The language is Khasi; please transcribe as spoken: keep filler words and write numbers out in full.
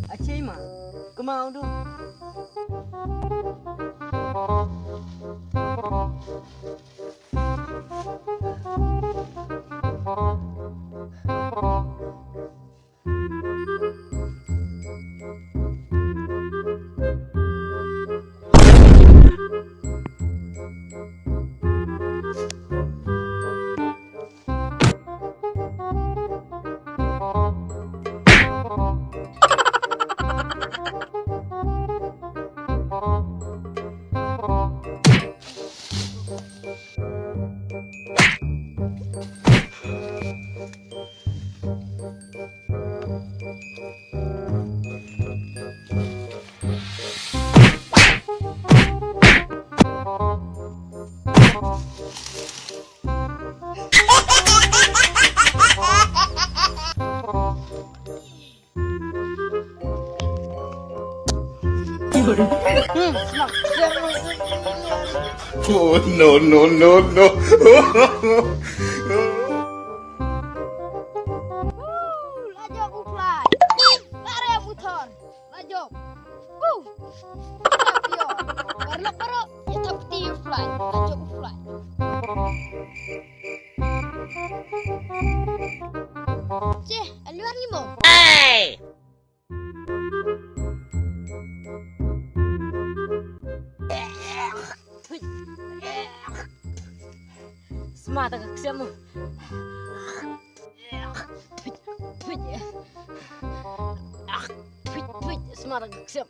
Achei ma, kemau du. Oh, no, no, no, no. Woo, la jop u Fly. La rem u Thor. La jop. Woo. Champion. Paralok baroh, ïa thap kti u Fly. La jop u Fly. Che, a luar ni mo. Hey! Sma ta ka ksiam mo. Sma ta ka ksiam.